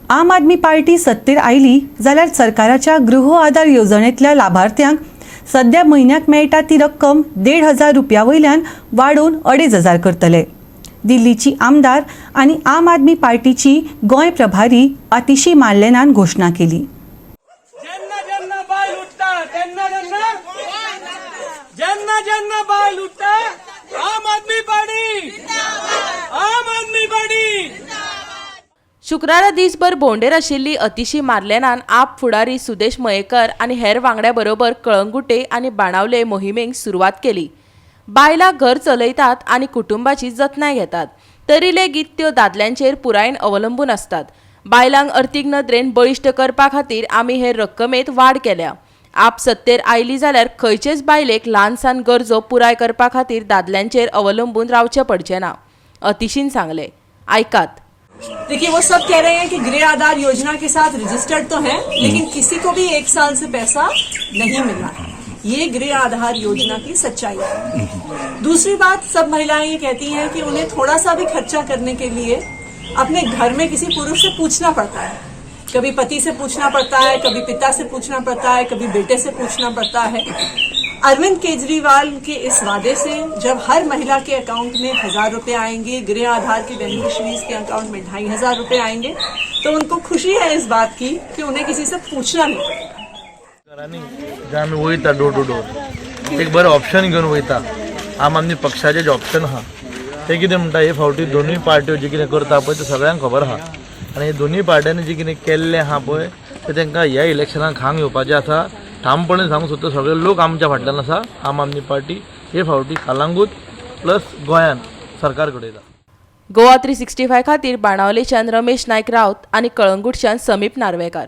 आम आदमी पार्टी सत्तेर आयली जाल्यार सरकाराच्या गृह आधार येवजणेंतल्या लाभार्थ्यांक सद्या म्हयन्याक मेळटा ती रक्कम 1500 रुपया वयल्यान वाडोवन 2500 करतले. दिल्लीची आमदार आनी आम आदमी पार्टीची गोंय प्रभारी आतिशी मार्लेनान घोशणा केली. जेन्ना जेन्ना बायल उठता तेन्ना तेन्ना, जेन्ना जेन्ना बायल उठता, आम आदमी पार्टी, आम आदमी पार्टी. शुक्रारा दीसभर भोंवडेर आशिल्ली अतिशी मार्लेनान आप फुडारी सुदेश मयेकर आनी हेर वांगड्या बरोबर कळंगुटे आनी बाणावले मोहिमेक सुरवात केली. बायलां घर चलयतात आनी कुटुंबाची जतनाय घेतात, तरी लेगीत त्यो दादल्यांचेर पुरायेन अवलंबून आसतात. बायलांक अर्थीक नदरेन बळिश्ट करपा खातीर आमी हे रक्कमेंत वाड केल्या. आप सत्तेर आयली जाल्यार खंयचेच बायलेक ल्हान सान गरजो पुराय करपा खातीर दादल्यांचेर अवलंबून रावचें पडचें ना, अतिशीन सांगलें. आयकात. देखिए, वो सब कह रहे हैं कि गृह आधार योजना के साथ रजिस्टर्ड तो है, लेकिन किसी को भी एक साल से पैसा नहीं मिला है. ये गृह आधार योजना की सच्चाई है. दूसरी बात, सब महिलाएं ये कहती हैं कि उन्हें थोड़ा सा भी खर्चा करने के लिए अपने घर में किसी पुरुष से पूछना पड़ता है. कभी पति से पूछना पड़ता है, कभी पिता से पूछना पड़ता है, कभी बेटे से पूछना पड़ता है. अरविंद केजरीवाल के इस वादे से जब हर महिला के अकाउंट में 1000 रुपए आएंगे, गृह आधार के बेनिफिशरीज के अकाउंट में 2500 रुपए आएंगे, तो उनको खुशी है इस बात की कि उन्हें किसी से पूछना नहीं पड़ेगा. घरांनी जे आमी वयता डोर टू डोर, एक बरें ऑप्शन घेवन वयता. आम आदमी पक्षाचें जें ऑप्शन आहा तें कितें म्हणटा, हे फावटी दोनूय पार्ट्यो जे कितें करता पळय तें सगळ्यांक खबर आहा आनी हे दोनूय पार्ट्यांनी जें कितें केल्लें आहा पळय तें तांकां ह्या इलेक्शनाक खांक येवपाचें आसा. ठामपणे सांगूंक सोदता, सगळे लोक आमच्या फाटल्यान आसा. आम आदमी पार्टी हे फावटी कलांगूट प्लस गोंयान सरकार घडयता. गोवा 365 खातीर बाणावलेच्यान रमेश नायक रावत आनी कळंगूटच्यान समीप नार्वेकार.